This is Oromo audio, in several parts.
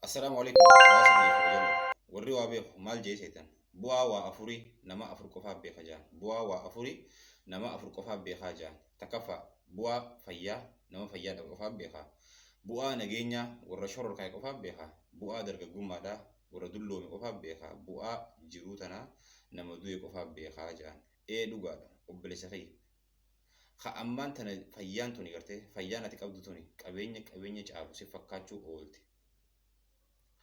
Assalaamu Aleykum hawaasa kiyya kabajamoo. Warri waa beeku maal jee seetan? Bu'aa waa afurii nama afur qofaaf beeka ja'an. Bu'aa waa afurii nama afur qofaaf beekaa ja'an. Takkaffaa, bu'aa fayyaa nama fayyaa dhabe qofaaf beeka. Bu'aa nageenyaa warra shororkaa'e qofaaf beeka. Bu'aa dargaggummaadhaa warra dulloome qofaaf beeka. Bu'aa jiruu tanaa nama du'e qofaaf beekaa ja'an. Ee dhugaadha obboleessa kiyya. Ka ammaan tana fayyaan tuni gartee fayyaan ati qabdu tuni qabeenya qabeenya caalu si fakkaachuu oolte.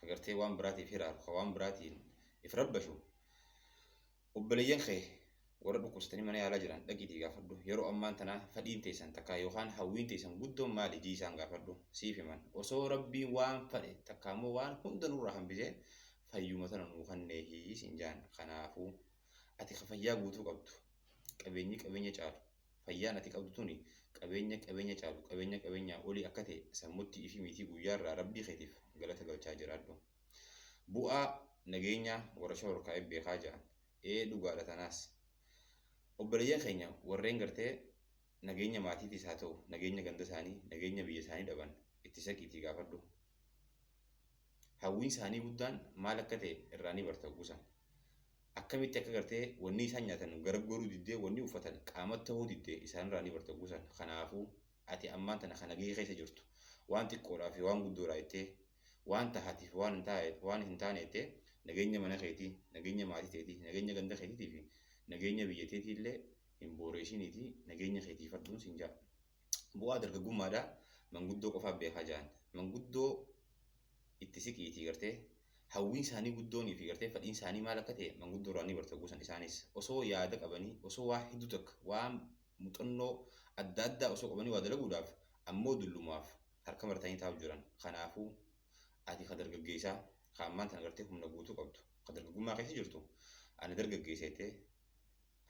Ka gartee waan biraatiif hiraaru, ka waan biraatiin if rabbashu. Obboleeyyan kee warra dhukkubsatanii mana yaalaa jiran dhaqiitii gaafadhu. Yeroo ammaan tanaa fadhiin teessan takkaa yookaan hawwiin teessan guddoon maali jii isaan gaafadhu. Siif himan. Osoo Rabbiin waan fadhe takkaa immoo waan hunda nurraa hambisee fayyuma tana nuu kanneehi siin jaan. Kanaafuu ati ka fayyaa guutuu qabdu qabeenyi qabeenya caalu fayyaan ati qabdu tuni qabeenya qabeenya caalu qabeenya qabeenyaa olii akka ta'e sammutti if himiitii guyyaarraa Rabbii keetiif galata galchaa jiraadhu. Bu'aa nageenyaa warra shororkaa'e beekaa ja'an. Ee dhugaadha tanaas. Obboleeyyan keenya warreen gartee nageenya maatiitiis haa ta'u nageenya ganda isaanii nageenya biyya isaanii dhaban itti saqiitii gaafadhu. Hawwiin isaanii guddaan maal akka ta'e irraa ni barta hogguu san. Akkamitti akka gartee wanni isaan nyaatan gara goruu diddee wanni uffatan qaamatti ta'uu didde isaanirraa ni barta hogguu san. Kanaafuu ati ammaan tana ka nagaya keessa jirtu waan xiqqoodhaa fi waan guddoodhaa jettee waan tahatii fi waan hin taane waan hin taane jettee nageenya mana keetii, nageenya maatii teetii, nageenya ganda keetiitii fi nageenya biyya teetii illee hin booreessiniitii nageenya kee tiifadhuun siin ja'a. Bu'aa dargaggummaadhaa manguddoo qofaaf beekaa ja'an. Manguddoo itti siqiitii gartee hawwiin isaanii guddoonii fi gartee fadhiin isaanii maal akka ta'e manguddoo irraa ni barta hogguu san isaanis osoo yaada qabanii osoo waa hedduu takka waan muxannoo adda addaa osoo qabanii waa dalaguudhaaf ammoo dullumaaf harka maratanii taa'u jiran. Kanaafuu ati ka dargaggeessaa ka ammaan tana gartee humna guutuu qabdu ka dargaggummaa keessa jirtu ani dargaggeessa jettee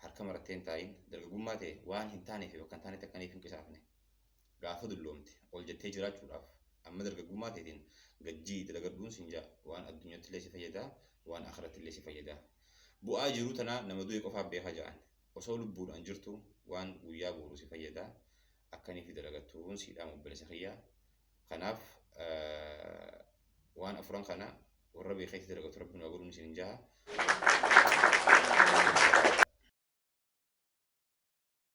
harka marattee hin taa'in dargaggummaa ta'e waan hin taanee fi bakka hin taanetti akkaniif hin qisaafne. Gaafa dulloomte ol jettee jiraachuudhaaf amma dargaggummaa teetiin gad ji'i dalagadhuun siin ja'a. Waan addunyattillee si fayyada, waan akhirattillee si fayyada. Bu'aa jiruu tanaa nama du'e qofaaf beeka ja'an. Osoo lubbuudhaan jirtu waan guyyaa booruu si fayyada akkaniifi dalagattuun sii dhaama obboleessa kiyya. Kanaaf waan afuran kana warra beekeetti dalagatu Rabbi nu haa godhuun isinin ja'a.